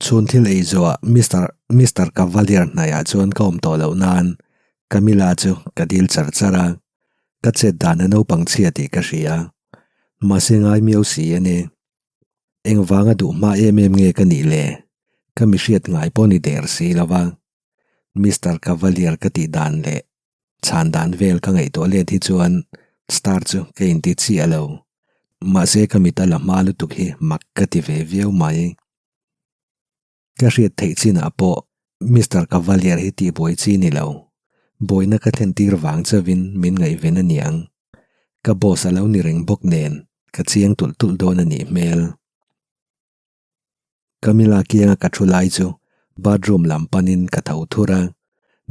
Chhun thil ei zawhah Mister Mister Cavalier hnaiah chuan ka awm tawh loh nan Camilla chu ka dil char char a, ka chet dan a naupang chhia tih ka hria. Mahse ngai miau si a ni. Engvanga duh hma em em nge ka nih le? Ka mi hriat ngai pawh ni der si lo va. Mister Cavalier ka tih dan leh chhan dan vel ka ngaihtuah let hi chuan star chu ka inti chiah lo. Mahse ka mit a la hma lutuk hi mak ka ti ve viau mai. Ka hriat theih chinah pawh Mister Cavalier hi tihbuai chi ni lo. Buaina ka thlen tir vang chauhin min ngaihven a niang. Ka boss a lo ni reng bawk nen ka chiang tulh tulh dawn a nih hmel. Camilla kianga ka thu lai chu bathroom lam panin ka tho thur a,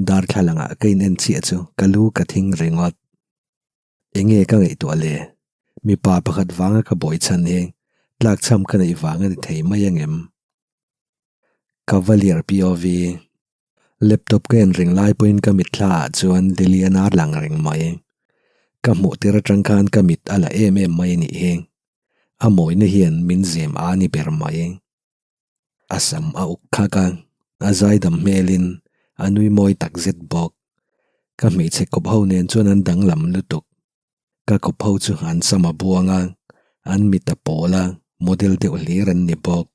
darthlalangah ka in en chiah chu ka lu ka thing ringawt. Enge ka ngaihtuah le? Mipa pakhat vanga ka buai chhan hi tlakchham ka neih vang a ni thei mai angem? Cavalier POV Laptop ka en reng lai pawhin ka mitthla ah chuan Liliana a lang reng mai. Ka hmuh tir atang khan ka mit a la em em mai a nih hi. A mawina hian min zem a ni ber mai. A sam a uk khak a, a zaidam hmelin a nui mawi tak zet bawk. Ka hmeichhe kawp ho nen chuan an danglam lutuk. Ka kawp ho chu an sam a buang a, an mit a pawl a, model deuh hlir an ni bawk.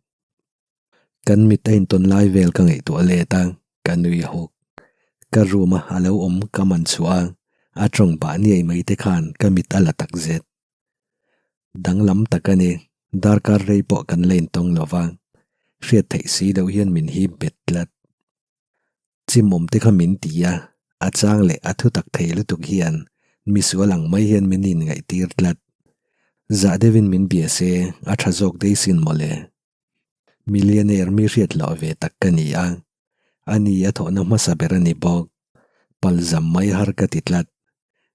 Kan mit a intawn lai vel ka ngaihtuah let a, ka nui a huk. Ka room a a lo awm ka man chhuah a, a tawng bah niaih mai te khan ka mit a la tak zet. Danglam tak a ni, darkar rei pawh kan la intawng lo va, hriat theih si loh hian min hip bet tlat. Chimawm te kha min ti a, a chang leh a thutak thei lutuk hian misual ang mai hian min inngaihtir tlat. Zah deuhin min bia se, a tha zawk daih sin mawle. Millionaire mi hriat loh ve tak ka ni a, ani a thawhna hmasa ber a ni bawk. Palzam mai har ka ti tlat.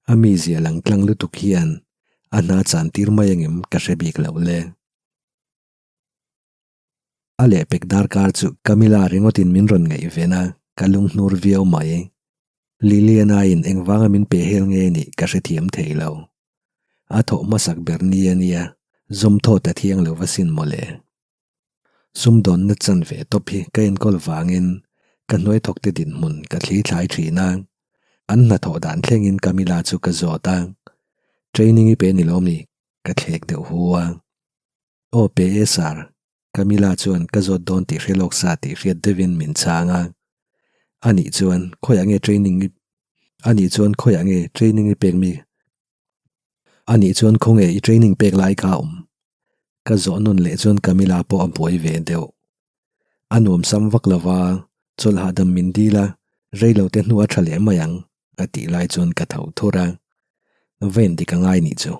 A mizia lang tlang lutuk hian a hna chan tir mai angem ka hre bik loh le. A lehpek darkar chu Camilla ringawtin min rawn ngaihven a, ka lunghnur viau mai. Liliana-in engvanga min pe hel nge nih ka hrethiam thei lo. A thawh hmasak ber ni a nia, zawmthaw ta thiang lo va sin mawle. Sumdawnna chan ve tawp hi ka enkawl vangin ka hnuai thawkte dinhmun ka thli thlai thin a, an hnathawh dan thlengin Camilla chu ka zawt a, Training i pe ni lo mi? Ka thlek deuh hu a. Aw pe e sir, Camilla chuan ka zawt dawn tih hre lawk sa tih hriat deuhin min chhang a. Anih chuan khawiah nge training i Anih chuan khawiah nge training i pek mi Anih chuan khawnge i training pek lai kha a awm? Ka zawh nawn leh chuan Camilla pawh a buai ve deuh. A nuam sam vak lova, chawlh hahdam min dil a, reilo te hnu a tha leh mai ang a tih lai chuan ka tho thur a. Va endik a ngai nih chu.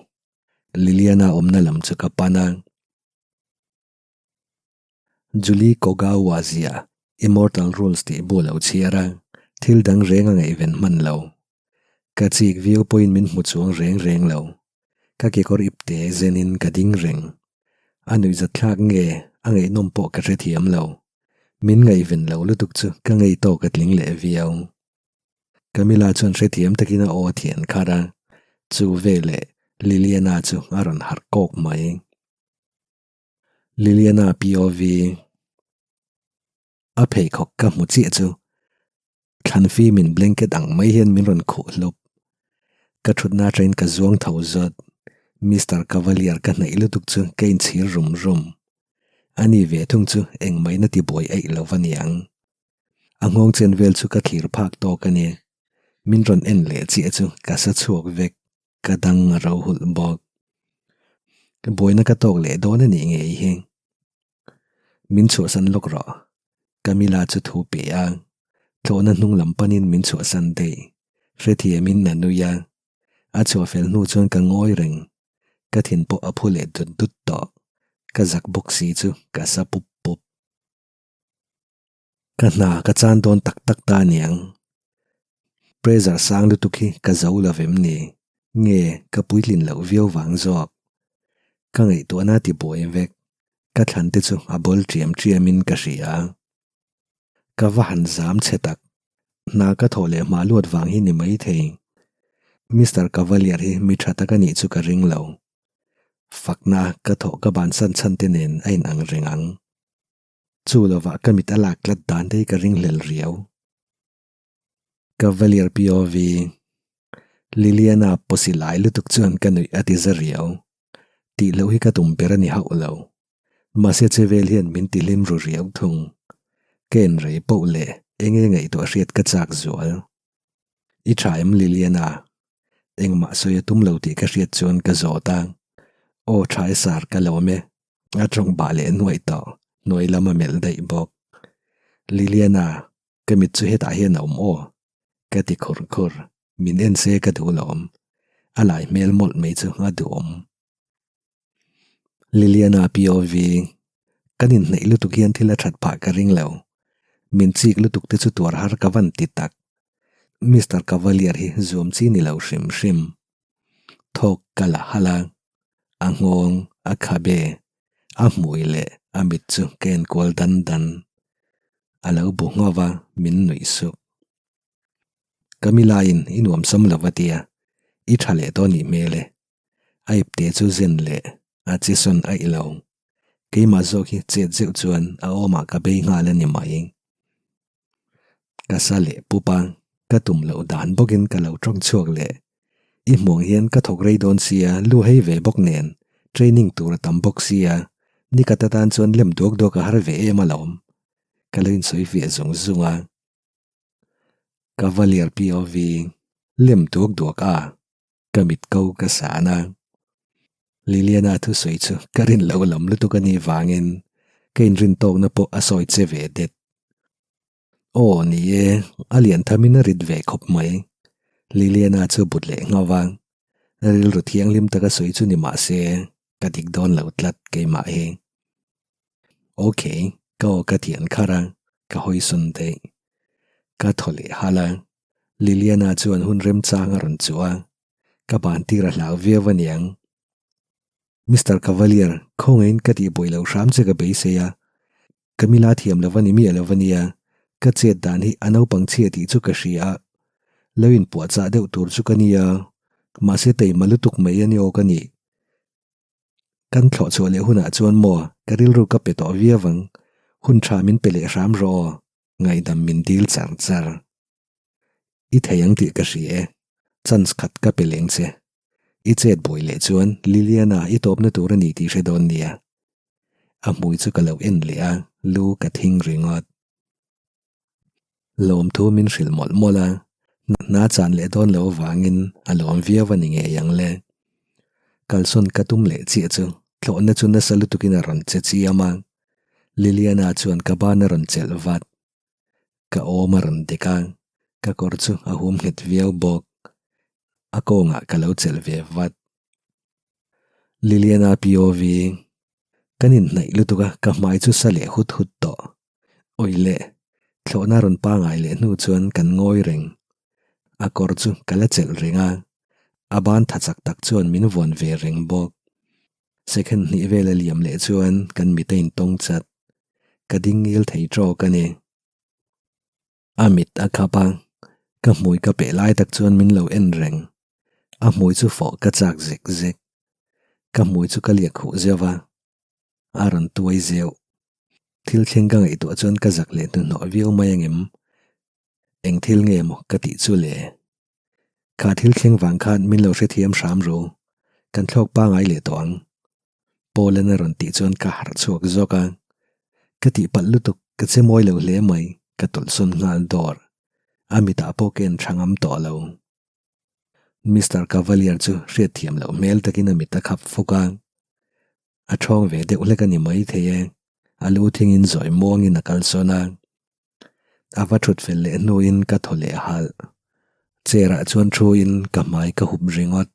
Liliana awmna lam chu ka pan a. Julie Kogawa zia Immortal Rules tih bu lo chhiar a, thil dang reng a ngaihven hman lo. Ka chik viau pawhin min hmu chuang reng reng lo. Ka kekawr ipte zenin ka ding reng. A nuihzatthlak nge a ngaihnawm pawh ka hrethiam lo. Min ngaihven lo lutuk chu ka ngei tawk a tling leh viau. Camilla chuan hrethiam takin a aw a thian kharh a, chu veleh Liliana chu a rawn harh kawk mai. Liliana POV A pheikhawk ka hmu chiah chu thlan fimin blanket ang mai hian min rawn khuh hlup. Ka thutna atangin ka zuang tho zawt. Mister Cavalier ka hnaih lutuk chu ka inchhir rum rum. Ani ve thung chu engmahina tibuai eih lo va niang. A nghawng chen vel chu ka thlir phak tawk a ni. Min rawn en leh chiah chu ka sa chhuak vek, ka dang a ro hulh bawk. Buaina ka tawk leh dawn a nih ngei hi. Min chhuahsan lawk rawh. Camilla chu thu pe a, thlawhna hnung lam panin min chhuahsan daih. Hrethiamin a nui a, a chhuah fel hnu chuan ka ngawi reng. Ka thin pawh a phu leh dut dut tawh. Ka zak bawk si chu ka sa pup pup. Ka hna ka chan dawn tak tak ta aniang. Pressure sang lutuk hi ka zo lo vem ni? Nge ka puitlin loh viau vang zawk? Ka ngaihtuahna ti buai vek. Ka thlan te chu a bawl ṭiam ṭiamin ka hria. Ka va han zam che tak. Hna ka thawh leh hma luat vang hi ni maithei. Mister Cavalier hi mi ṭha tak a nih chu ka ring lo. Fakna ka thawh ka bansan chhan te nen a inang reng ang. Chu lovah ka mit a lak tlat dan te hi ka ringhlel riau. Cavalier POV, Liliana pawsi lai lutuk chuan ka nuih a ti za riau. Tih loh hi ka tum ber a ni hauh lo. Mahse chevel hian min ti hlim ru riau thung. Ka en rei poh leh eng nge ngaihtuah hriat ka chak zual. I tha em Liliana? Engmah sawi a tum lo tih ka hriat chuan ka zawt a. Aw tha e sar ka lawm e. A tawng bah leh nuaih tawh, hnuai lam a melh daih bawk. Liliana, Ka mit chu hetah hian a awm aw, ka ti khur khur. Min en se ka duh lo awm. A lai hmel mawlh mai chu a duhawm. Liliana POV, Kan inhneih lutuk hian thil a that phah ka ring lo. Min chik lutuk te chu tuar har ka van ti tak. Mister Cavalier hi zuam chi ni lo hrim hrim. Thawk ka la halh a, a nghawng, a khabe, a hmui leh a mit chu ka enkual dan dan. A lo bu nghauh a, min nuih suk. Camilla-in i nuamsam lo va tia, i tha leh dawn nih hmel e. A ipte chu zen leh a che sawn aih lo. Keimah zawk hi chet zeuh chuan a awmah ka bei nghal a ni mai. Ka sa leh pup a, ka tum loh dan bawkin ka lo tawng chhuak leh. I hmuang hian ka thawk rei dawn sia, lu hei ve bawk nen, training tur a tam bawk sia, nikhat atan chuan lem duak duak a har ve em alawm. Ka lo insawi fiah zung zung a. Cavalier POV, Lem duak duak a, ka mit ko ka san a. Liliana thusawi chu ka rin loh lam lutuk a nih vangin ka inrin tawkna pawh a sawi che ve det. Aw ni e, a lian thamin a rit ve khawp mai. Liliana chu but leh nghauh a, rilru thianghlim taka sawi chu ni mah se ka dik dawn lo tlat keimah hi. Ok, ka aw ka thian kharh a, ka hawi sawn daih. Ka thaw leh halh a, Liliana chuan hun remchang a rawn chuh a, ka ban tir a hlau viau aniang. Mister Cavalier, khawngaihin ka tihbuai loh hram che ka beisei a, Camilla thiam lo va ni miah lo va nia, ka chet dan hi a naupang chhia tih chu ka hria a, lo inpuahchah deuh tur chu ka nia, mahse taima lutuk mai a ni aw ka nih. Kan thlawh chhuah leh hunah chuan maw ka rilru ka pe tawh viau ang, hun tha min pe leh hram rawh aw, ngaihdam min dil char char. I thei ang tih ka hria e, chance khat ka pe leng che. I chet buai leh chuan Liliana i tawpna tur a ni tih hre dawn nia. A hmui chu ka lo en leh a, lu ka thing ringawt. Lawmthu min hrilh mawlh mawlh a, hna chan leh dawn lo avangin a lawm viau a ni ngei ang le. Kalsawn ka tum leh chiah chu thlawhna chu nasa lutukin a rawn che chiam a, Liliana chuan ka ban a rawn chelh vat. Ka awm a rawn dik a, ka kawr chu a hum nghet viau bawk. A kawngah ka lo chelh ve vat. Liliana POV, Kan inhnaih lutuk a, ka hmai chu sa leh hut hut tawh. Awi le, thlawhna rawn pangai leh hnu chuan kan ngawi reng. A kawr chu ka la chelh reng a, a ban tha chak tak chuan min vuan ve reng bawk. Second hnih vel a liam leh chuan kan mit a intawng chat. Ka ding ngil thei tawk a ni. A mit a khap a, ka hmui ka peh lai tak chuan min lo en reng. A hmui chu fawh ka chak zek zek. Ka hmui chu ka liak huh zeuh a, a rawn tuai zeuh. Thil thleng ka ngaihtuah chuan ka zak leh hnuhnawh viau mai angem? Eng thil nge maw ka tih chu le? Kha thil thleng vang khan min lo hrethiam hram ru, kan thlawk pangai leh tawh ang. Paul-an a rawn tih chuan ka harh chhuak zawk a, ka tihpalh lutuk ka che mawi lo hle mai, ka tawlhsawn nghal dawr. A mitah pawh ka en tha ngam tawh lo. Mister Cavalier chu hriatthiam loh hmel takin a mit a khap fuk a, a thawng ve deuh hlek a ni maithei e, a lu thingin zawi muangin a kalsawn a. A va thut fel leh hnuin ka thaw leh halh. Chair ah chuan thuin ka hmai ka hup ringawt.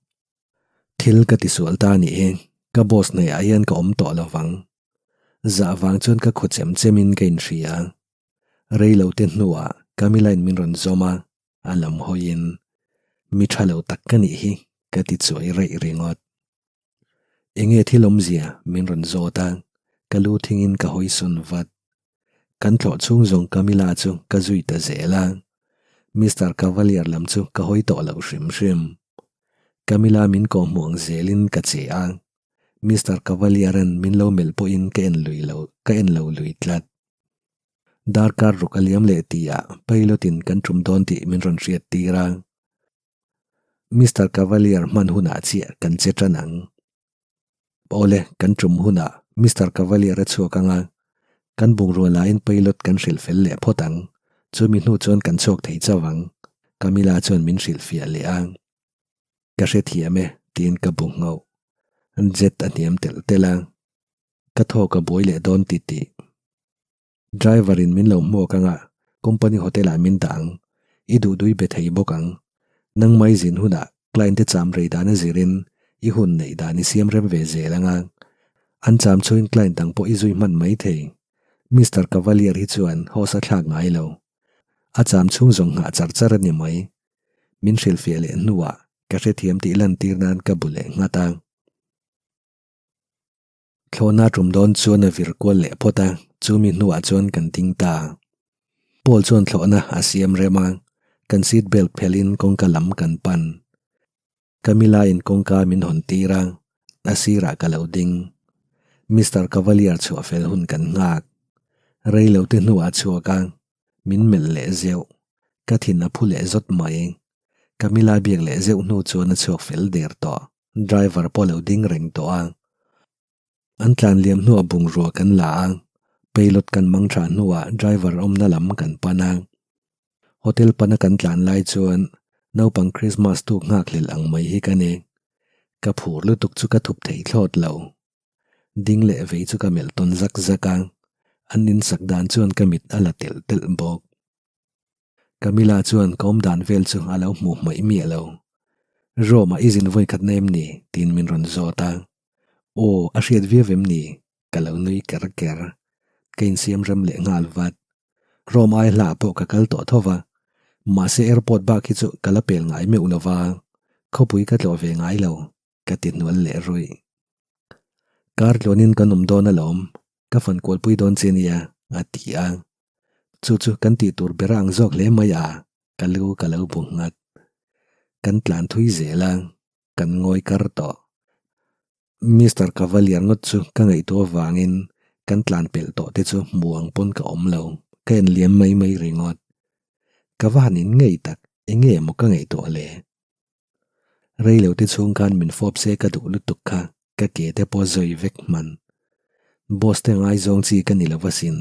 Thil ka tisual ta nih hi, ka boss hnaihah hian ka awm tawh lo vang. Zah vang chuan ka khaw chem chemin ka inhria. Rei lo te hnuah Camilla-in min rawn zawm a, a lam hawiin, Mi tha lo tak ka nih hi, ka ti chuai raih ringawt. Enge thil awmzia min rawn zawt a, ka lu thingin ka hawi sawn vat. Kan thlawh chhung zawng Camilla chu ka zui ta zel a, Mister Cavalier lam chu ka hawi tawh lo hrim hrim. Camilla min kawhhmuh ang zelin ka che a, Mister Cavalier-a'n min lo melh pawhin ka en lui lo, ka en lo lui tlat. Darkar ruk a liam leh tihah pilot in kan tum dawn tih min rawn hriat tir a. Mister Cavalier hman hunah chiah kan che tan ang. Awle, kan tum hunah Mister Cavalier a chhuak ang a, kan bungrua laiin pilot kan hrilh fel leh phawt ang. Chumi hnu chuan kan chhuak thei chauh ang, Camilla chuan min hrilh fiah leh a. Ka hrethiam e, tiin ka bu nghauh. Jet a hniam telh telh a, ka thawk a buai leh dawn ti tih. Driver in min lo hmuak ang a, company hotel ah min dah ang. I duh dui be thei bawk ang. Nangmai zin hunah client te cham rei dan a zirin i hun neih dan i siam rem ve zel ang a. An cham chhuin client dang pawh i zui hman mai thei. Mister Cavalier hi chuan host a thlak ngai lo. A cham chhung zawng nghah char char a ni mai. Min hrilhfiah leh hnuah ka hrethiam tih lantir nan ka bu leh nghat a. Thlawhna tum dawn chuan a vir kual leh phawt a, chumi hnuah chuan kan ding ta. Paul chuan thlawhna a siam rem a, kan seat belt phelhin kawngka lam kan pan. Camilla in kawngka min hawn tir a, a sirah ka lo ding. Mister Cavalier chhuah fel hun kan nghak. Rei lo te hnuah a chhuak a, min melh leh zeuh. Ka thin a phu leh zawt mai. Camilla biak leh zeuh hnu chuan a chhuak fel der tawh. Driver pawh lo ding reng tawh a. An tlan liam hnuah bungrua kan la a, payload kan mang tha hnuah driver awmna lam kan pan a. Hotel pana kan tlan lai chuan naupang Christmas tuk nghakhlel ang mai hi ka ni. Ka phur lutuk chu ka thup thei thlawt lo. Ding leh vei chu ka melh tawn zak zak a, an insak dan chuan ka mit a la telh telh bawk. Camilla chuan ka awm dan vel chu a lo hmuh hmaih miah lo. Rome-ah i zin vawi khatna em ni? tiin min rawn zawt a. Aw, a hriat viau em ni? Ka lo nui ker ker. Ka insiam rem leh nghal vat. Rome ai hlah pawh ka kal tawh tho va, mahse airport bak hi chu ka la pel ngai meuh lo va, khawpui ka tlawh ve ngai lo. Ka ti hnual leh ruih. Kar tluanin kan awm dawn alawm, ka fan kualpui dawn che nia, a ti a. Chu chu kan tih tur ber ang zawk hle mai a, ka lu ka lo bu nghat. Kan tlan thui zel a, kan ngawi kar tawh. Mister Cavalier ngawt chu ka ngaihtuah avangin kan tlan pelh tawh te chu hmu ang pawn ka awm lo, ka en liam mai mai ringawt. Ka va han in ngei tak, enge maw ka ngaihtuah le? Reilo te chhung khan min fawp se ka duh lutuk kha ka ke te pawh zawi vek hman. Boss te ngaizawng chi ka ni lo asin.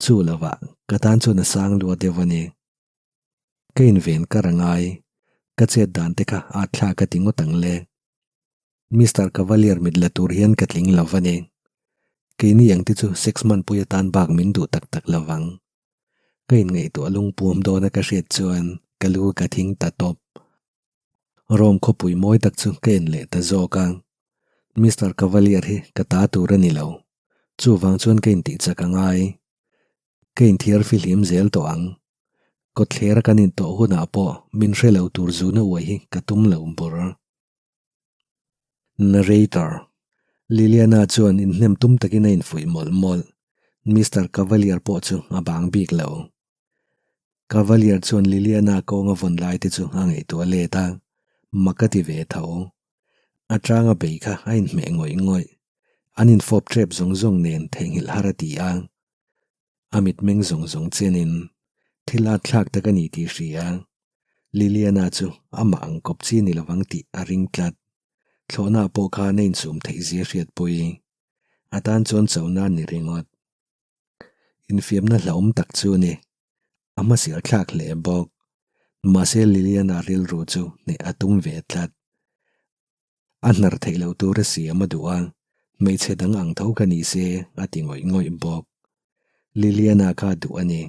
Chu lovah ka tan chuan a sang lua deuh a ni. Ka inven kar a ngai, ka chet dan te kha at thlak a ti ngawt ang le. Mister Cavalier mit la tur hian ka tling lo a ni. Keini ang te chu sex hmanpui atan bak min duh tak tak lo vang. Ka inngaihtuah lungpuam dawna ka hriat chuan ka lu ka thing ta tawp. Rome khawpui mawi tak chu ka en leh ta zawk a. Mister Cavalier hi ka ta tur a ni lo. Chuvang chuan ka intih chak a ngai. Ka inthiar fihlim zel tawh ang. Kawtthlera kan intawh hunah pawh min hre lo tur zuna uai hi ka tum lo bur. Narrator, Liliana chuan inhnem tum takin a infuih mawlh mawlh. Mister Cavalier pawh chu a bang bik lo. Cavalier chuan Liliana kawng a vawn lai te chu a ngaihtuah let a, mak a ti ve tho. A tanga bei kha a inhmeh ngawih ngawih. An infawp tep zawng zawng nen theihnghilh har a ti a. A mitmeng zawng zawng chenin thil at thlak tak a ni tih hria. Liliana chu amah ang kawp chi ni lovang tih a ring tlat. Thlawhna pawh khan a insum theih zia hriatpui. A tan chuan chona ni ringawt. Infiamna hlauhawm tak chu a ni. A hmasial thlak hle bawk. Mahse Liliana rilru chu hneh a tum ve tlat. A hnar theih loh tur a siam a duh a, hmeichhe dang ang tho ka ni se a ti ngawih ngawih bawk. Liliana kha duh a ni.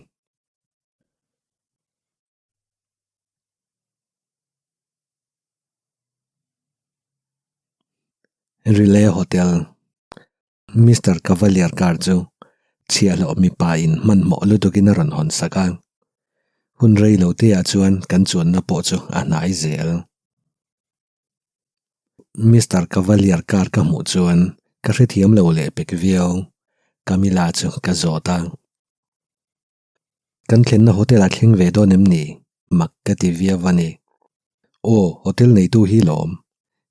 Relay Hotel Mister Cavalier car chu chhiahhlawh mipa in hmanhmawh lutukin a rawn hawn sak a. Hun rei lo te ah chuan kan chuanna pawh chu a hnai zel. Mister Cavalier car ka hmuh chuan ka hrethiam lo leh pek viau. Camilla chu ka zawt a. Kan thlenna hotel ah thleng ve dawn em ni? Mak ka ti viau a ni. Aw, hotel neitu hi lawm.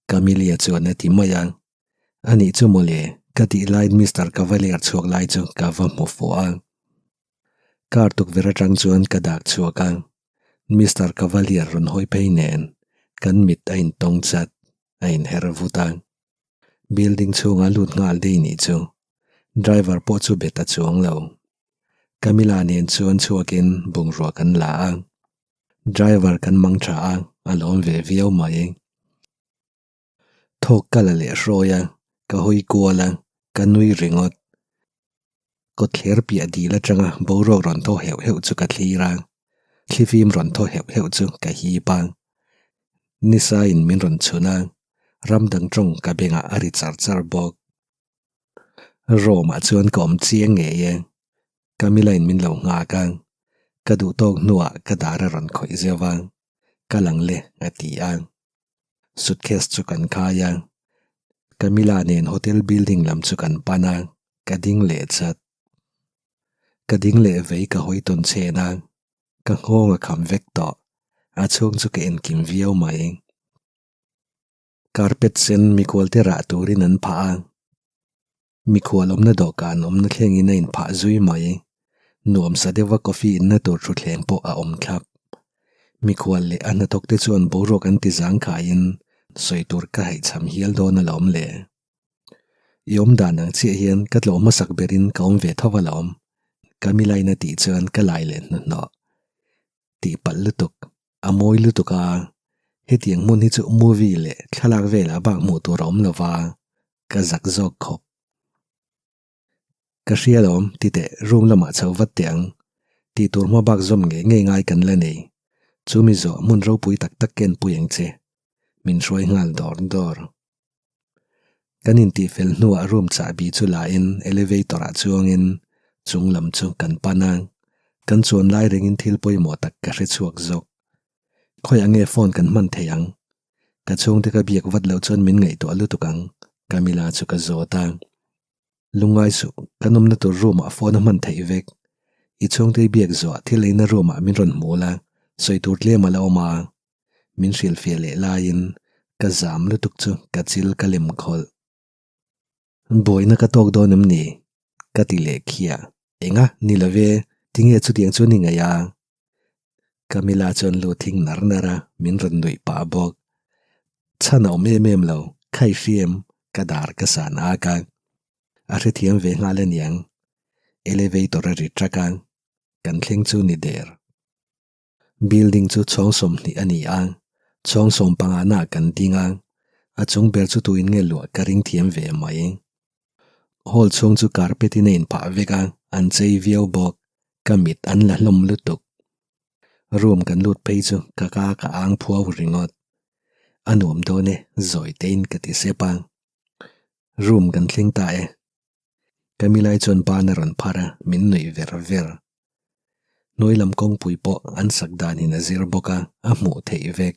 Camilla chuan a ti mai a. Anih chu mawle, ka tih laiin Mister Cavalier chhuak lai chu ka va hmu fuh a. Car tukverh atang chuan ka dak chhuak a, Mister Cavalier rawn hawi phei nen kan mit a intawng chat, a inher vut a. Building chhunga lut nghal dei nih chu driver pawh chu bet a chuang lo. Camilla nen chuan chhuakin bungrua kan la a, driver kan mang tha a, a lawm ve viau mai. Thawk ka la leh hrawi a, ka hawi kual a, ka nui ringawt. Kawtthler piah dil atanga boruak rawn thaw heuh heuh chu ka thlir a, thlifim rawn thaw heuh heuh chu ka hip a. Nisain min rawn chhun a, ram dang tawng ka bengah a ri char char bawk. Rome-ah chuan ka awm chiang ngei e. Camilla in min lo nghak a, ka duh tawk hnuah ka dar a rawn khawih zeuh a, ka lang le a ti a. Suitcase chu kan khai a, Camilla nen hotel building lam chu kan pan a, ka ding leh chat. Ka ding leh vei ka hawi tawn chhen a, ka nghawng a kham vek tawh, a chhung chu ka enkim viau mai. Carpet sen mikhualte rah turin an phah a, mikhual awmna dawhkan awmna thlengin a inphah zui mai. Nuamsa deuha coffee inna tur thutthleng pawh a awm thlap. Mikhual leh a hnathawkte chuan boruak an ti zangkhaiin sawi tur ka haihchham hial dawn alawm le. I awm dan ang chiah hian ka tlawh hmasak berin ka awm ve tho alawm, Camila-in a tih chuan ka lai leh hnuhnawh. Tihpalh lutuk. A mawi lutuk a, hetiang hmun hi chu movie leh thlalak velah bak hmuh tur a awm lo va, ka zak zawk khawp. Ka hria lawm, ti teh, room lamah chho vat teh ang. Tih tur hma bak zawm ngei ngei ngai kan la nei. Chu mi zawh hmun ropui tak tak ken pui ang che. Min hruai nghal dawr dawr. Kan intihfel hnuah room chahbi chu lain elevator ah chuangin chung lam chu kan pan a, kan chuan lai rengin thil pawimawh tak ka hre chhuak zawk. Khawiah nge phone kan hman thei ang? Ka chhungte ka biak vat loh chuan min ngaihtuah lutuk ang, Camila chu ka zawt a. Lungngai suh, kan awmna tur room ah phone a hman theih vek. I chhungte i biak zawh thil eina room ah min rawn hmu la, sawi tur tlem a la awm a. Min hrilhfiah leh laiin ka zam lutuk chu ka chil ka lem khawlh. Buaina ka tawk dawn em ni? Ka ti leh khiah. Enga, ni lo ve, tinge chutiang chu ni ngaih a? Camilla chuan lu thing nar nar a, min rawn nuih pah bawk. Chhan a awm em em lo, kha i hria em? Ka dar ka san ak a. A hrethiam ve nghal aniang. Elevator a ri ṭak a, kan thleng chu ni der. Building chu chhawng 20 a ni a, chhawng 15 naah kan ding a, a chung ber chu tuin nge luah ka ring thiam ve mai. Hall chhung chu carpet in a inphah vek a, an chei viau bawk, ka mit an la hlawm lutuk. Room kan lut phei chu ka ka ka ang phuau ringawt. A nuam dawn e, zawi tein ka ti sep a. Room kan thleng ta e. Camilla-i chuan ban a rawn phar a, min nuih ver ver. Hnuai lam kawngpui pawh an sak danin a zir bawk a, a hmuh theih vek.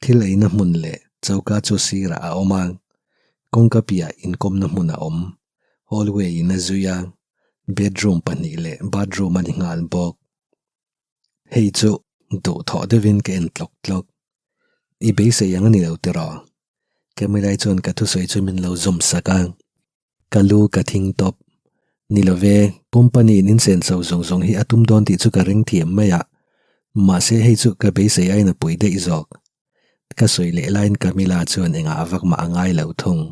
Thil eina hmun leh choka chu sirah a awm a, kawngka piah inkawmna hmun a awm. Hallway in a zui a, bedroom pahnih leh bathroom a ni nghal bawk. Hei chu duhthawh deuhin ka en tlawk tlawk. I beisei ang a ni lo tiraw? Camilla-i chuan ka thusawi chu min lo zawm sak a. Ka lu ka thing tawp. Ni lo ve, company in insenso zawng zawng hi a tum dawn tih chu ka ring thiam mai a. Mahse hei chu ka beisei aiin a pui daih zawk. Ka sawi leh laiin Camilla chuan engah vak mah a ngai lo thung.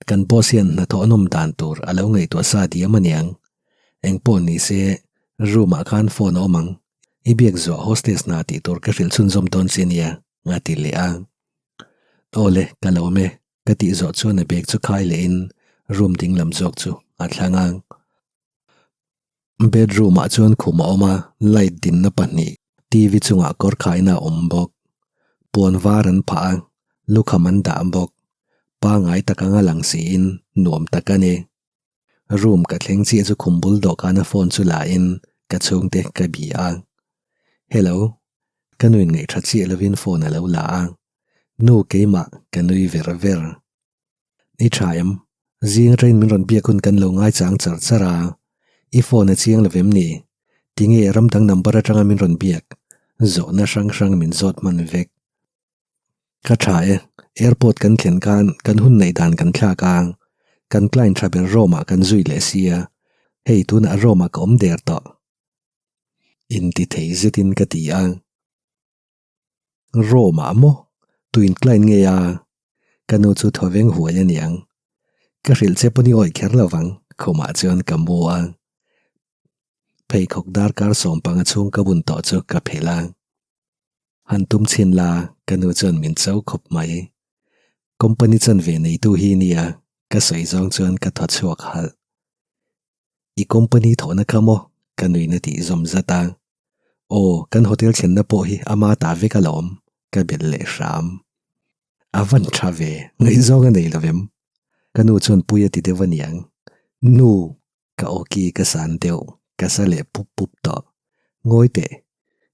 Kan boss hian hnathawh nawm dan tur a lo ngaihtuah sa diam aniang. Engpawh ni se, room ah khan phone a awm ang. I biak zuah hostess hna tih tur ka hrilh chhunzawm dawn che nia, a ti leh a. Aw le, ka lo awm e. Ka tih zawh chuan a bag chu khai lehin room ding lam zawk chu a thlang a. Bedroom ah chuan khum a awm a, light dinna pahnih, TV chungah kawr khaina a awm bawk. Puan var an phah a, lukham an dah bawk. Pangai tak anga lang siin nuam tak a ni. Room ka thleng chiah chu khum bul dawhkana phone chu la in ka chhungte ka bih a. Hello, ka nuin ngaihṭha chiah lovin phone a lo la a. Nu keimah ka nui ver ver. I tha em? Zing atangin min rawn biak hun kan lo ngaichang char char a. I phone a chiang lo vem ni? Tinge ram dang number atanga min rawn biak? Zawhna hrang hrang min zawt hman vek. Ka tha e, airport kan thlen khan kan hun neih dan kan thlak a, kan client tha ber Rome ah kan zui leh sia. Hei tunah Rome ah ka awm der tawh. Intithei zetin ka ti a. Rome ah maw? Tu incline nge a? Ka nu chu thaw veng huai a niang. Ka hrilh che pawn i awih kher lo vang, khumah chuan ka mu a. Pheikhawk darkar sawmpanga chhung ka bun tawh chu ka phelh a. Han tum chhin la, ka nu chuan min cho khawp mai. Company chanve neitu hi nia, ka sawi zawng chuan ka thaw chhuak halh. I company thawhna kha maw? Ka nuin a tih zawm zat a. Aw, kan hotel thlenna pawh hi ama ta vek alawm, ka belh leh hram. A van tha ve, ngaihzawng a nei lo em? Ka nu chuan pui a ti deuh aniang. Nu! Ka awki ka san deuh, ka sa leh pup pup tawh. Ngawi teh,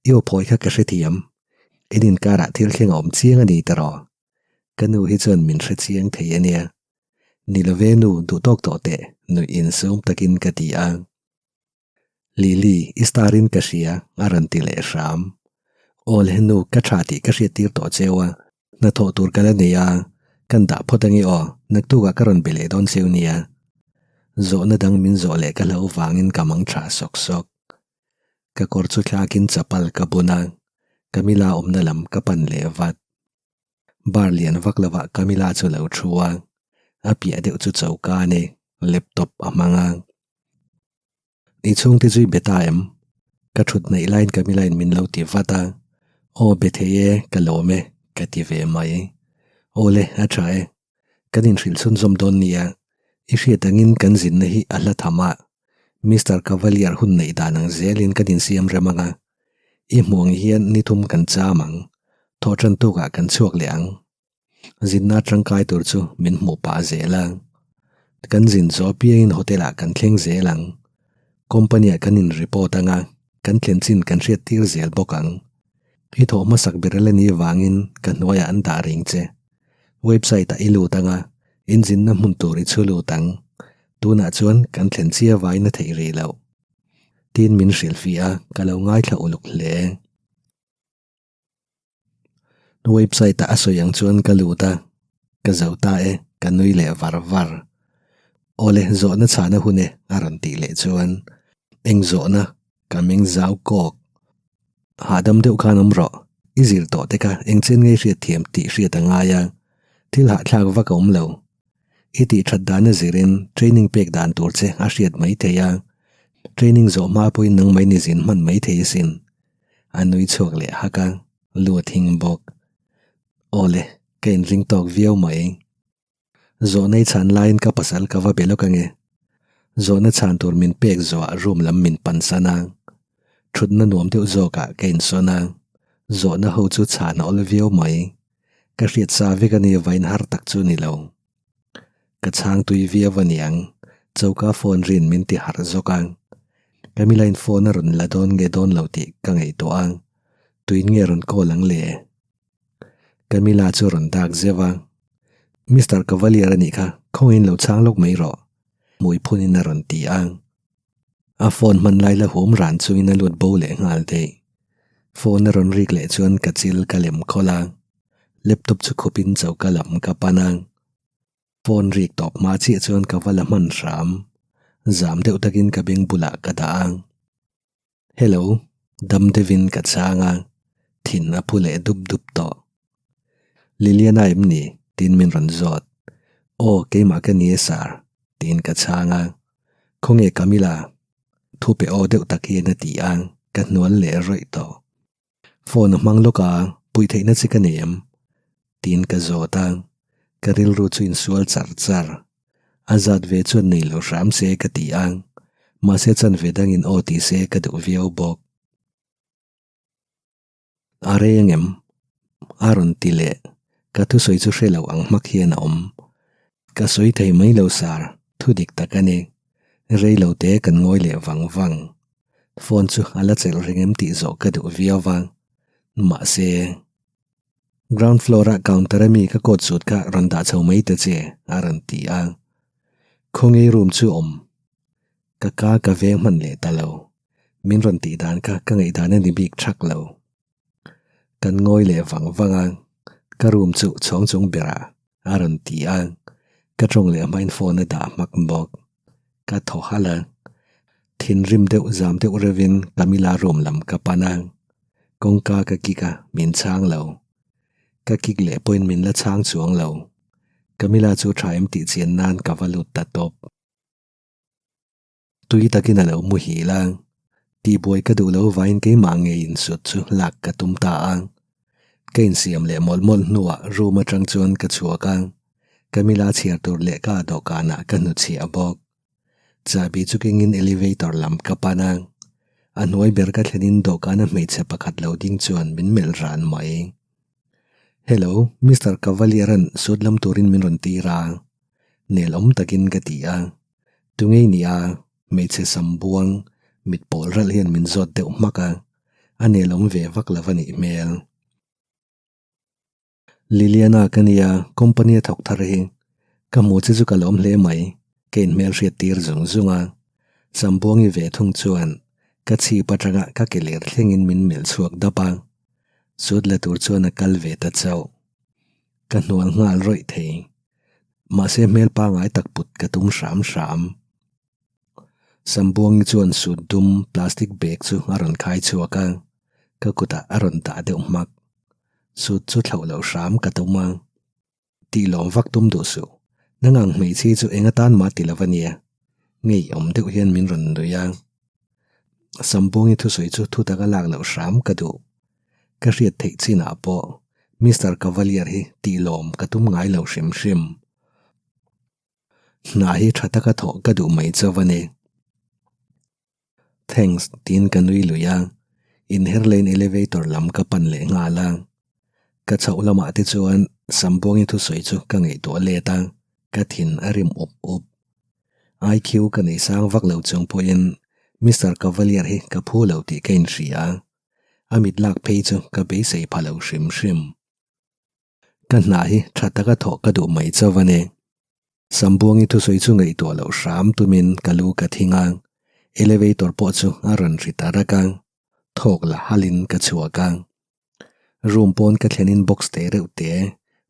i aw phawi kha ka hrethiam. In inkarah thil thleng a awm chiang a ni tawh. Ka nu hi chuan min hre chiang thei a nia. Ni lo ve nu, duh tawk tawh teh, nuih insum takin ka ti a. Lily, i star in ka hria, a rawn ti leh hram. Aw le nu, ka tha tih ka hriat tir tawh cheu a, hnathawh tur ka la nei a, kan dah phawt ange aw, naktukah ka rawn be leh dawn cheu nia. Zawhna dang min zawh leh ka hlauh vangin ka mang tha sawk sawk. Ka kawr chu thlakin chapal ka bun a, Camilla awmna lam ka pan leh vat. Bar lian vak lovah Camilla chu lo thu a, a piah deuh chu choka a ni, laptop a hmang a. I chhungte chu i be ta em? Ka thut hnaih laiin Camilla in min lo ti vat a, Aw be thei e, ka lawm e, ka ti ve mai. Aw le, a tha e. Kan inhrilh chhunzawm dawn nia, i hriat angin kan zinna hi a hla tham a, Mister Cavalier hun neih dan ang zelin kan insiam rem ang a, i hmuh ang hian ni thum kan cham ang, thawh tan tukah kan chhuak leh ang. Zinna tangkai tur chu min hmuh pah zel a, kan zin zawh apiangin hotel-ah kan thleng zel ang, company-ah kan in report ang a, kan thlen chin kan hriat tir zel bawk ang. I thawh hmasak ber la ni vangin ka hnuaiah an dah reng che. Website ah i lut ang a, in zinna hmun tur i chhu lut ang. Tunah chuan kan thlen chiah vain a theih rih loh. Tiin min hrilh fih a, ka lo ngaithla uluk hle. Website ah a sawi ang chuan ka lut a, ka zo ta e, ka nui leh var var. Awle, zawhna chhahna hun e, a rawn tih leh chuan eng zawhna ka meng zau kawk. Hahdam deuh khan awm rawh, i zir tawh te kha eng chen ngei hriat thiam tih hriat a ngai a, thil hahthlak vak a awm lo. I tih that dan a zirin training pek dan tur che a hriat mai thei a, training zawh hma pawhin nang mai ni zin hman mai thei asin. A nui chhuak leh hak a, lu a thing bawk. Awle, ka inring tawk viau mai. Zawhna i chhan laiin ka pasal ka va be lawk ange. Zawhna chhan tur min pek zawhah room lam min pansan a. Thutna nuam deuh zawkah ka insawn a. Zawhna ho chu chhan a awl viau mai. Ka hriat sa vek a ni vain har tak chu ni lo. Ka chhang tui viau a niang. Choka phone rin min ti harh zawk a. Camilla in phone a rawn la dawn nge dawn lo tih ka ngaihtuah a. Tuin nge rawn call ang le? Camilla chu rawn dak zeuh a, Mister Cavalier a nih kha, khawngin lo chhang lawk mai rawh, hmui phunin a rawn ti a. A phone hman lai la hum ran chungin a lut bo leh nghal daih. Phone a rawn rik leh chuan ka chil ka lem khawlh a, laptop chu khupin choka lam ka pan a. Phone rik tawp hma chiah chuan ka va la hman hram, zam deuh takin ka beng bulah ka dah a. Hello, dam deuhin ka chhang a, thin a phu leh dup dup tawh. Liliana em ni? tiin min rawn zawt. Aw, keimah ka ni e sir, tiin ka chhang a. Khawnge Camilla? Thu pe aw deuh tak hian a ti a, ka hnual leh rawih tawh. Phone a hmang lawk a, puih theihna che ka nei em? Tiin ka zawt a, ka rilru chu insual char char. A zat ve chuan nei lo hram se ka ti a, mahse chanve dangin aw ti se ka duh viau bawk. A rei angem? A rawn ti leh, ka thusawi chu hre lo ang hmak hian a awm. Ka sawi thei mai lo sir, thu dik tak a ni. Rei lo te kan ngawi leh vang vang. Phone chu a la chelh reng em tih zawh ka duh viau va, mahse ground floor a counter a mi ka coat suit kha rawn dah chho mai ta che a rawn ti a. Khawngei room chu awm. Ka ka ka veng hman leh ta lo. Min rawn tih dan kha ka ngaihdan a ni bik thak lo. Kan ngawi leh vang vang a, ka room chu chhawng chung berah a rawn ti a, ka tawng leh hmain phone a dah hmak bawk. Ka thaw halh a. Thinrim deuh zam deuh reuhin Camilla room lam ka pan a, kawngka ka kik a, min chhang lo. Ka kik leh pawhin min la chhang chuang lo. Camilla chu tha em tih chian nan ka va lut ta tawp. Tui takin a lo muhil a, tihbuai ka duh lo vain keimah ngei insut chu lak ka tum ta a. Ka insiam leh mawlh mawlh hnuah room atang chuan ka chhuak a, Camilla chhiar tur lehkha dawhkanah ka hnuchhiah bawk. Chahbi chu kengin elevator lam ka pan a, a hnuai ber ka thlenin dawhkana hmeichhe pakhat lo ding chuan min melh ran mai. Hello, Mister Cavalier-a'n suit lam turin min rawn tir a, nel awm takin ka ti a. Tungei nia, hmeichhe sam buang, mit pawl ralh hian min zawt deuh hmak a, a nel awm ve vak lo a nih hmel. Liliana ka nia, company a thawk thar hi. Ka hmu che chu ka lawm hle mai, ka inhmel hriat tir zung zung a. Sambuangi ve thung chuan ka chhip atanga ka ke ler thlengin min melh chhuak dap a, sut la tur chuan a kal ve ta chauh. Ka hnual nghal rawih thei. Mahse hmel pangai tak put ka tum hram hram. Sambuangi chuan sut dum plastic bag chu a rawn khai chhuak a, ka kutah a rawn dah deuh hmak. Sut chu thlauh loh hram ka tum a. Tih lawm vak tum duh suh. Nang ang hmeichhi chu eng atan mah ti lo a nia. Ngei awm deuh hian min rawn nui a. Sambuangi thusawi chu thu taka lak loh hram ka duh. Ka hriat theih chinah pawh Mister Cavalier hi tih lawm ka tum ngai lo hrim hrim. Hna hi tha taka thawh ka duh mai chauh a ni. Thanks tiin ka nui lui a, inher lane elevator lam ka pan leh nghal a. Ka chhoh lamah te chuan Sambuangi thusawi chu ka ngaihtuah let a, ka thin a rim up up. IQ ka nei sang vak lo chung pawhin Mister Cavalier hi ka phu lo tih ka inhria. A mit lak phei chu ka beisei pha lo hrim hrim. Ka hna hi tha taka thawh ka duh mai chauh a ni. Sambuangi thusawi chu ngaihtuah loh hram tumin ka lu ka thing a, elevator pawh chu a rawn ri ta rak a, thawk la halin ka chhuak a. Room pawn ka thlenin box te reuh te,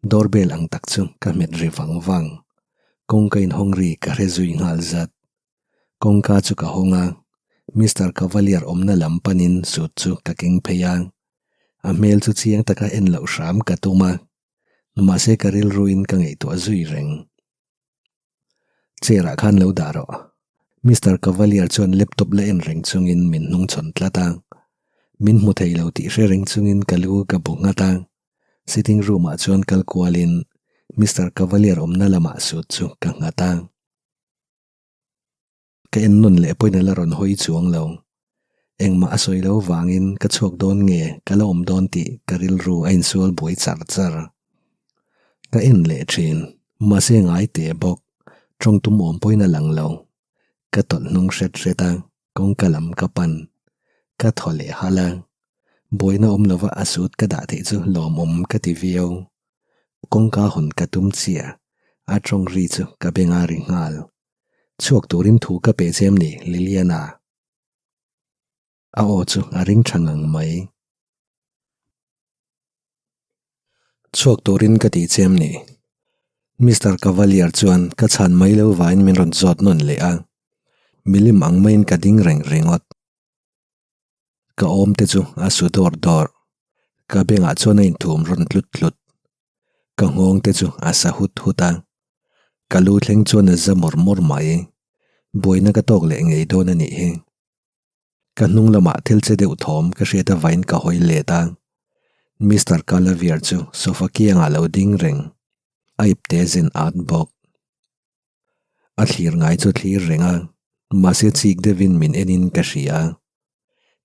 doorbell ang tak chu ka hmet ri vang vang. Kawngka inhawng ri ka hre zui nghal zat. Kawngka chu ka hawng a, Mister Cavalier awmna lam panin suit chu ka keng phei a. A hmel chu chiang taka en loh hram ka tum a, mahse ka rilruin ka ngaihtuah zui reng. Chair ah khan lo dah rawh. Mister Cavalier chuan laptop la en reng chungin min hnungchhawn tlat a. Min hmu thei lo tih hre reng chungin ka lu ka bu nghat a. Sitting room ah chuan kal kualin Mister Cavalier awmna lamah suit chu ka nghat a. Ka en nawn leh pawhin a la rawn hawi chuang lo. Engmah a sawi lo vangin ka chhuak dawn nge ka la awm dawn tih ka rilru a insual buai char char. Ka en leh thin, mahse ngai teh bawk, tawng tum awm pawhin a lang lo. Ka tawlh hnung hret hret a, kawngka lam ka pan. Ka thaw leh halh a, buaina awm lova a sut ka dah theih chu lawmawm ka ti viau. Kawngka hawn ka tum chiah, a tawng ri chu ka beng a ri nghal. Chhuak turin thu ka pe che em ni, Liliana? A aw chu a ring tha ngang mai. Chhuak turin ka ti che em ni? Mister Cavalier chuan ka chhan mai lo vain min rawn zawt nawn leh a. Milim ang maiin ka ding reng ringawt. Ka awm te chu a su dawr dawr. Ka bengah chuan a inthum rawn tlut tlut. Ka nghawng te chu a sa hut hut a. Ka lu thleng chuan a za mawr mawr mai. Buaina ka tawk leh ngei dawn a nih hi. Ka hnung lamah thil che deuh thawm ka hriat avain ka hawi let a. Mister Calavier chu sofa kiangah lo ding reng. A ipte zen at bawk. A thlir ngai chu thlir reng a, mahse chik deuhin min enin ka hria.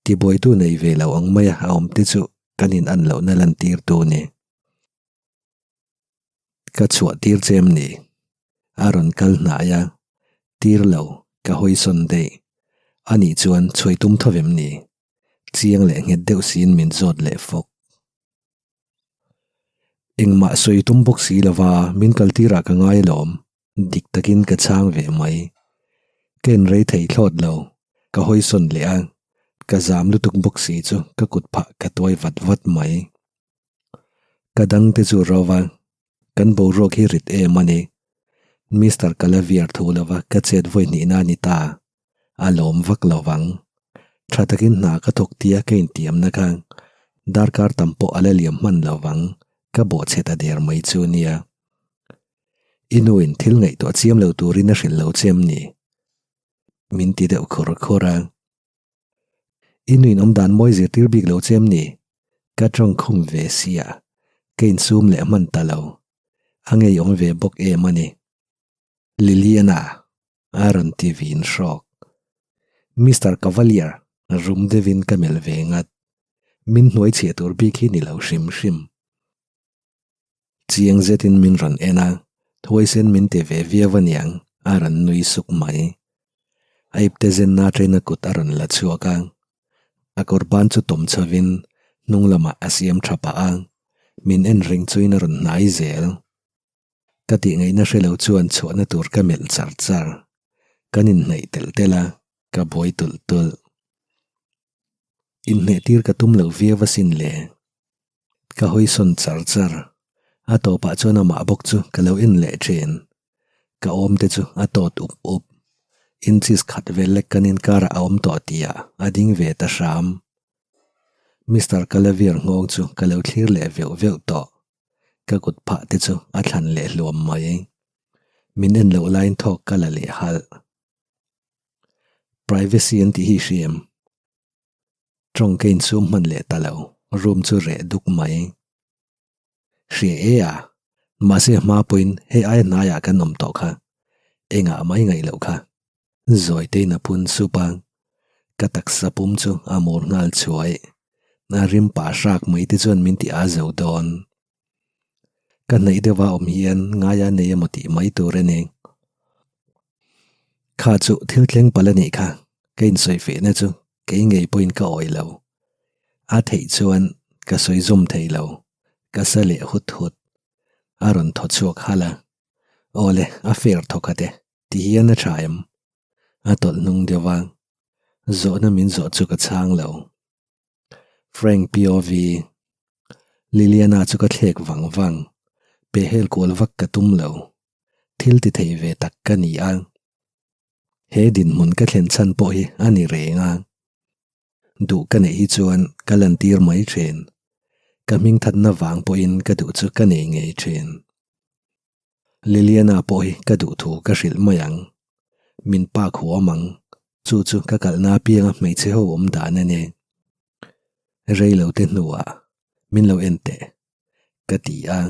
Tibuaitu nei ve lo ang maia a awm te chu kan in an lohna lantir tu ni. Ka chhuah tir che em ni? A rawn kal hnai a, tir lo, ka hawi sawn daih. Anih chuan chhuai tum tho em ni? Chiang leh nghet deuh siin min zawt leh fawk. Engmah sawi tum bawk si lova min kal tirah ka ngai alawm, dik takin ka chhang ve mai. Ka en rei thei thlawt lo, ka hawi sawn leh a, ka zam lutuk bawk si chu ka kut phah ka tuai vat vat mai. Ka dang te chu ro va, kan boruak hi rit em a ni. Mister Kalaviar thu lova ka chet vawi hnihna a ni ta. A lawm vak lo vang. Tha takin hna ka thawk tia ka intiamna kha darkar tam pawh a la liam hman lo vang, ka bawhchhe ta der mai chu nia. I nuin thil ngaihtuah chiam lo turin a hrilh lo che em ni? Min ti deuh khur khur a. I nuin awmdan mawi zirtir bik lo che em ni? Ka tawng khum ve sia, ka insum leh hman ta lo. A ngeiawm ve bawk em a ni. Liliana a rawn ti vin hrawk. Mister Cavalier rum deuhin ka melh ve ngat. Min hnuai chhiah tur bik hi ni lo hrim hrim. Chiang zetin min rawn en a, huaisen min ti ve viau aniang a rawn nui suk mai. A ipte zenna atangin a kut a rawn la chhuak a, a kawr ban chu tawm chhovin hnung lamah a siam tha pah a, min en reng chuin a rawn hnai zel. Ka tih ngaihna hre lo chuan chhuahna tur ka melh char char. Kan inhnaih telh telh a, ka buai tulh tulh. Inhnaih tir ka tum lo viau asin le. Ka hawi sawn char char. A tawpah chuan amah bawk chu ka lo en leh thin. Ka awm te chu a tawt up up. Inches khat vel lek kan inkarah a awm tawh tihah a ding ve ta hram. Mister Calavier nghawng chu ka lo thlir leh veuh veuh tawh. Ka kut phah te chu a thlan leh hluam mai. Min en loh laiin thawk ka la leh halh. Privacy an tih hi hriam. Tawng ka insum hman leh ta lo, room chu reh duk mai. Hria e a, mahse hma pawhin hei aia hnaiah kan awm tawh kha, engah mai ngaih loh kha. Zawi tein a phun sup a, ka taksa pum chu a mur nghal chhuai. A rim pah hrak mai te chuan min ti a zo dawn. Ka hnaih deuha awm hian ngaia nei emaw tih mai tur a ni. Kha chu thil thleng palh a nih kha, ka insawi fehna chu kei ngei pawhin ka awih lo. A theih chuan ka sawi zawm thei lo, ka sa leh hut hut. A rawn thaw chhuak halh a, Aw le, a fair thaw khat e, ti hian a tha em? A tawlh hnung deuh a, zawhna min zawh chu ka chhang lo. Frank POV Liliana chu ka thlek vang vang, pehhel kual vak ka tum lo. Thil ti thei ve tak ka ni a. He dinhmun ka thlen chhan pawh hi a ni reng a. Duh ka neih hi chuan ka lantir mai thin. Ka hmingthatna vang pawhin ka duh chu ka nei ngei thin. Liliana pawh hi ka duh thu ka hrilh mai ang. Min pak huam ang. Chu chu ka kalhna apianga hmeichhe ho awm dan a ni. Rei lo te hnuah min lo en teh. Ka ti a,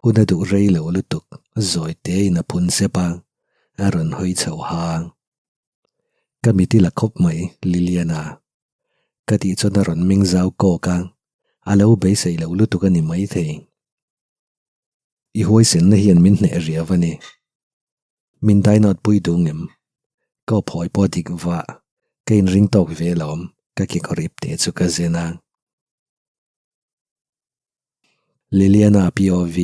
hun a duh rei lo lutuk zawi tein a phun sep a, a rawn hawi chho ha. Ka mit i la khawp mai Liliana. Ka tih chuan a rawn meng zau kawk a, a lo beisei lo lutuk a ni maithei. I huaisenna hian min hneh riau a ni. Min dainawt pui dung em? Ka awphawi pawh dik vah, ka inring tawk ve alawm, ka kekawr ip te chu ka zen a. Liliana POV,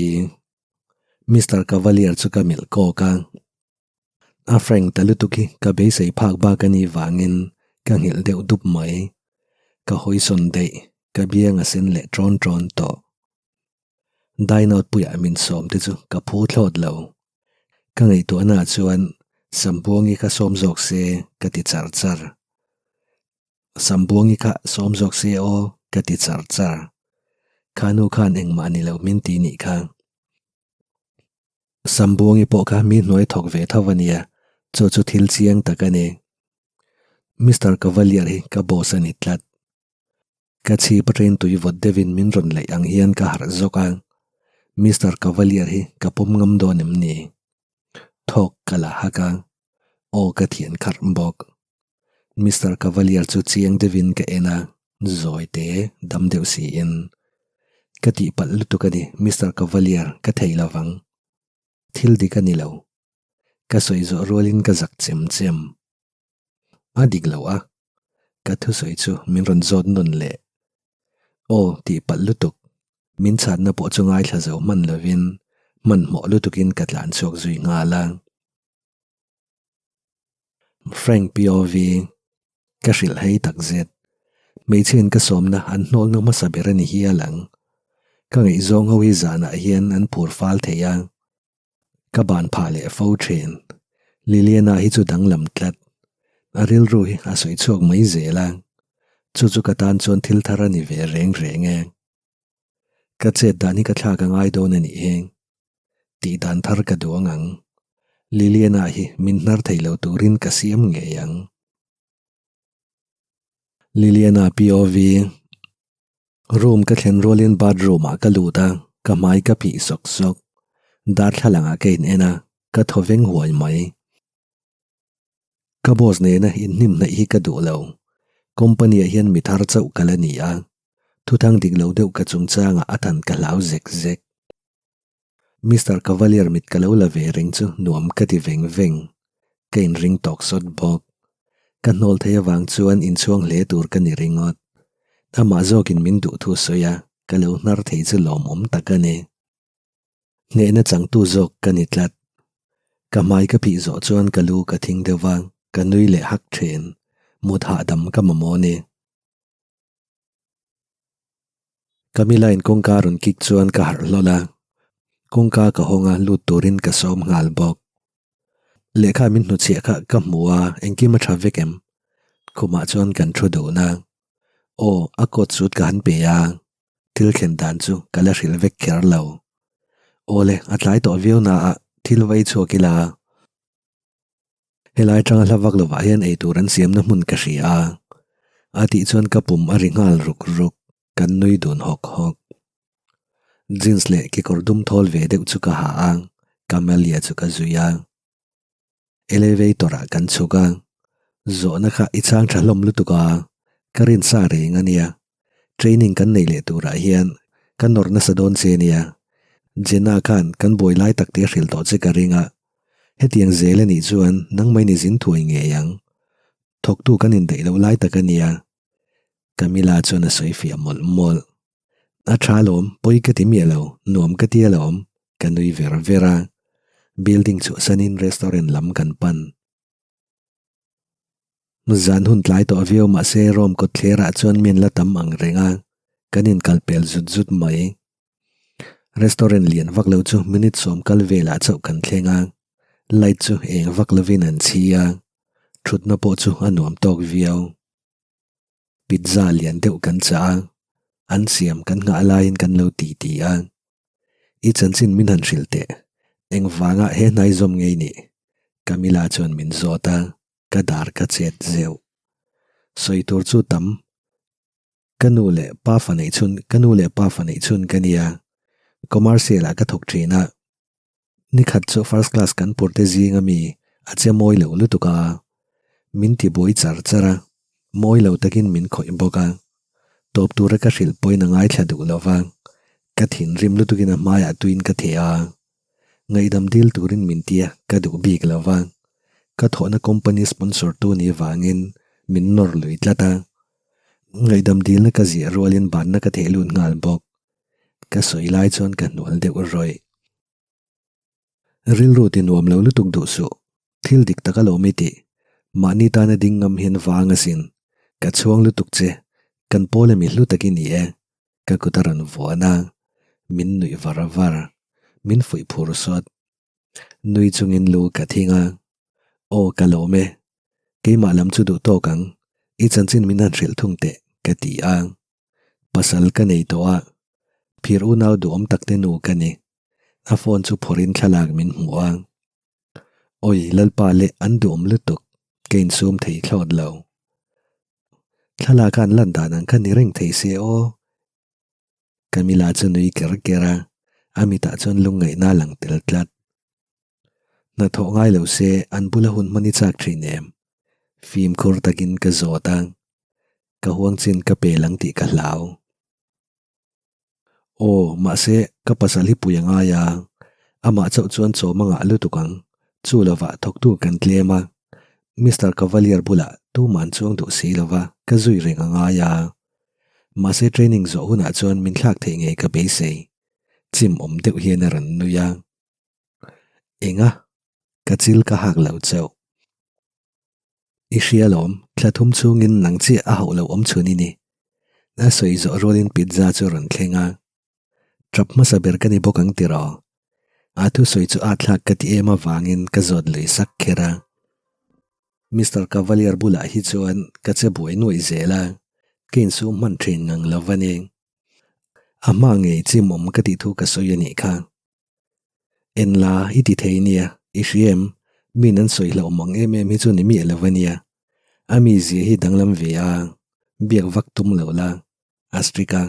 Mister Cavalier chu ka melh kawk a. A frank ta lutuk hi ka beisei phak bak a nih vangin ka nghilh deuh dup mai. Ka hawisawn daih, ka biang a sen leh ṭawn ṭawn tawh. Dine out puiah min sawm te chu ka phu thlawt lo. Ka ngaihtuahna ah chuan Sambuangi kha sawm zawk se ka ti char char. Sambuangi kha sawm zawk se aw ka ti char char. Kha nu khan engmah ni lo min ti nih kha. Sambuangi pawh kha mi hnuai thawk ve tho a nia, chu chu thil chiang tak a ni. Mister Cavalier hi ka boss a ni tlat. Ka chhip atangin tui vawt deuhin min rawn laih ang hian ka harh zawk a, Mister Cavalier hi ka pawm ngam dawn em ni? Thawk ka la hak a, aw ka thian kharh bawk. Mister Cavalier chu chiang deuhin ka en a, zawi te dam deuh siin, Ka tihpalh lutuk a ni, Mister Cavalier, ka thei lo vang. Thil dik a ni lo. Ka sawi zawh rualin ka zak chem chem. A dik lo a, ka thusawi chu min rawn zawt nawn leh. Aw tih palh lutuk, min chhatna pawh chu ngaithla zo hman lovin hmanhmawh lutukin ka tlan chhuak zui nghal a. Frank POV, Ka hrilh hei tak zet. Hmeichhiain ka sawmna an hnawlna hmasa ber a ni hial ang. Ka ngaihzawng ho hi zanah hian an phur fal thei a. Ka ban phah leh fo thin. Liliana hi chu danglam tlat. A rilru hi a sawi chhuak mai zel a, chu chu ka tan chuan thil thar a ni ve reng reng e. Ka chet dan hi ka thlak a ngai dawn a nih hi. Tih dan thar ka duh ang ang. Liliana hi min hnar thei lo turin ka siam ngei ang. Liliana POV. Room ka thlen rualin bathroom ah ka lut a, ka hmai ka phih sawk sawk. Darthlalang ah ka in en a, ka thaw veng huai mai. Ka boss nena inhnim hnaih hi ka duh lo. Company ah hian mi thar chauh ka la ni a, thuthang dik lo deuh ka chungchangah a than ka hlau zek zek. Mister Cavalier mit ka lo la ve reng chu nuam ka ti veng veng. Ka inring tawk sawt bawk. Ka hnawl thei avang chuan inchhuang hle tur ka ni ringawt. Amah zawkin min duh thu sawi a, ka lo hnar thei chu lawmawm tak a ni. Hnehna changtu zawk ka ni tlat. Ka hmai ka phih zawh chuan ka lu ka thing deuh va, ka nui leh hak thin. Mut hahdam ka mamawh a ni. Camilla in kawngka a rawn kik chuan ka harh hlawl a, kawngka ka hawng a lut turin ka sawm nghal bawk. Lehkha min hnuchhiah kha ka hmu a, engkim a tha vek em? Khumah chuan kan thu dun a, aw a coat suit ka han pe a, thil thlen dan chu ka la hrilh vek kher lo. Awle a tlai tawh viau na a, thil vai chhuak ila. Helai atanga hla vak lovah hian eitur an siamna hmun ka hria a, a tih chuan ka pum a ri nghal ruk ruk, kan nui dun hawk hawk. Jeans leh kekawr dum thawl ve deuh chu ka ha a, Camelia chu ka zui a. Elevator ah kan chhuk a, zawhna kha i chhang tha hlawm lutuk a, ka rinsa reng a nia. Training kan nei leh turah hian ka nawr nasa dawn che nia. Jenna khan kan buai lai tak te a hrilh tawh che ka ring a. Hetiang zel a nih chuan nangmah in i zin thuai ngei ang. Thawktu kan indaih loh lai tak a nia. Camilla chuan a sawi fiah mawlh mawlh. A tha alawm, pawi ka ti miah lo, nuam ka ti alawm, ka nui ver ver a. Building chhuahsanin restaurant lam kan pan. Zan hun tlai tawh viau mahse Rome kawtthlerah chuan min la tam ang reng a, kan inkal pel zut zut mai. Restaurant lian vak lo chu minute sawm kal velah chauh kan thleng a, light chu eng vak lovin an chhi a, thutna pawh chu a nuam tawk viau. Pizza lian deuh kan chah a, an siam kan nghah laiin kan lo ti ti a. I chanchin min han hrilh teh, engvanga he hnai zawm ngei nih? Camilla chuan min zawt a, ka dar ka chet zeuh. Sawi tur chu tam. Ka nu leh pa fa neih chhun, ka nu leh pa fa neih chhun ka nia. Commercial ah ka thawk thin a. Nikhat chu first class kan purte zing ami a che mawi lo lutuk a, min ti buai char char a, mawi lo takin min khawih bawk a. Tawp tura ka hrilh pawhin a ngaithla duh lo va, ka thinrim lutukin a hmaiah tuin ka theh a. Ngaihdam dil turin min tia ka duh bik lo va, ka thawhna company sponsor tu ni vangin min nawr lui tlat a. Ngaihdam dilna ka ziah rualin banna ka theh lut nghal bawk. Ka sawi lai chuan ka hnual deuh rawih. Rilru ti nuam lo lutuk duh suh. Thil dik tak alawm i tih. Mahni tana ding ngam hian vang asin. Ka chhuang lutuk che. Kan pawl ami hlu tak i ni e. Ka kut a rawn vuan a. Min nuih var var. Min fuih phur sawt. Nui chungin lu ka thing a. Aw ka lawm e. Keimah lam chu duh tawk ang. I chanchin min han hrilh thung teh ka ti a. Pasal ka nei tawh a. Phir unau duhawm tak te nu ka ni. A phone chu phawrhin thlalak min hmuh a. Awi Lalpa leh an duhawm lutuk, ka insum thei thlawt lo. Thlalak a an lan dan ang kha ni reng thei se aw. Camilla chu nui ker ker a, a mitah chuan lungngaihna a lang tel tlat. Hnathawh ngai lo se an bula hun hman i chak thin em? Fimkhur takin ka zawt a, ka huang chin ka pel ang tih ka hlau. Aw, mahse, ka pasal hi pui a ngai a, amah chauh chuan chawm a ngah lutuk ang, chu lovah thawktu kan tlem a, Mister Cavalier bulah tuman chuang duh si lova ka zui reng a ngai a. Mahse training zawh hunah chuan min thlak theih ngei ka beisei, chim awm deuh hian a rawn nui a. Enga? Ka chil ka hak lo chauh. I hria lawm, thla thum chhungin nang chiah a hauh lo awm chhun i ni. A sawi zawh rualin pizza chu a rawn thleng a. Tap hmasa ber ka ni bawk ang tiraw? A thusawi chu a thlak ka ti em avangin ka zawt lui sak kher a. Mister Cavalier bulah hi chuan ka che buai nuaih zel a, ka insum hman thin ngang lo va ni. A hma ngei chimawm ka tih thu ka sawi a nih kha. En la i ti thei nia, i hria em? Min an sawi hlauh ang em em hi chu ni miah lo va nia. A mizia hi danglam ve a, biak vak tum lo la. A strict a,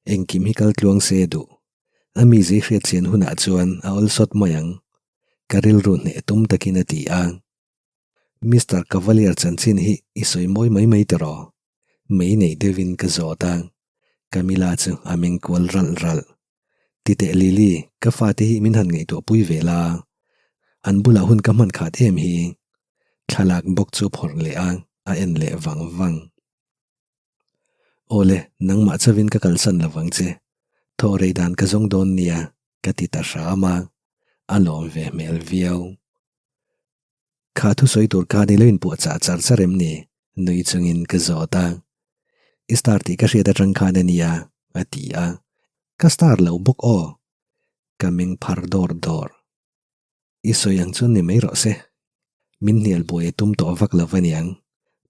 engkim hi kal tluang se duh. A mizia i hriat chian hunah chuan a awlsawt mai ang. Ka rilru hneh tum takin a ti a. Mister Cavalier chanchin hi i sawi mawi mai mai tiraw? Mei nei deuhin ka zawt a, Camilla chu a meng kual ralh ralh. Titeh Lily, ka fate hi min han ngaihtuah pui ve la, an bulah hun ka hman khat em hi. Thlalak bawk chu phawrh leh a, a en leh vang vang. Awle, nangmah chauhin ka kalsan lo vang che. Thaw rei dan ka zawng dawn nia, ka ti ta hram a, a lawm ve hmel viau. Kha thusawi tur khan i lo inpuahchah char char em ni? Nui chungin ka zawt a. I star tih ka hriat atang khan a nia, a ti a. Ka star lo bawk aw. Ka meng phar dawr dawr. I sawi ang chuan ni mai rawh se. Min hnial buai a tum tawh vak lo va niang.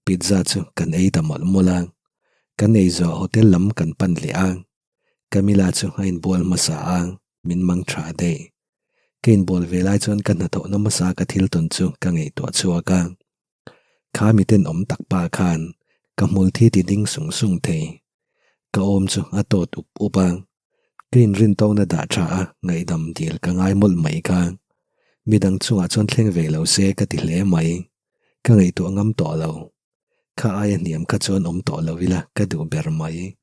Pizza chu kan ei ta mawlh mawlh a. Kan ei zawh hotel lam kan pan leh a. Camilla chu a inbual hmasa a, min mang tha daih. Ka inbual ve lai chuan ka hnathawhna hmasa ka thil tawn chu ka ngaihtuah chhuak a. Kha mi tenawm tak pa khan ka hmul thi ti ding sung sung thei. Ka awm chu a tawt up up a. Ka inrintawkna dah tha a ngaihdam dil ka ngai mawlh mai kha. Midang chungah chuan thleng ve lo se ka ti hle mai. Ka ngaihtuah ngam tawh lo. Kha aia hniam kha chuan awm tawh lo ila ka duh ber mai.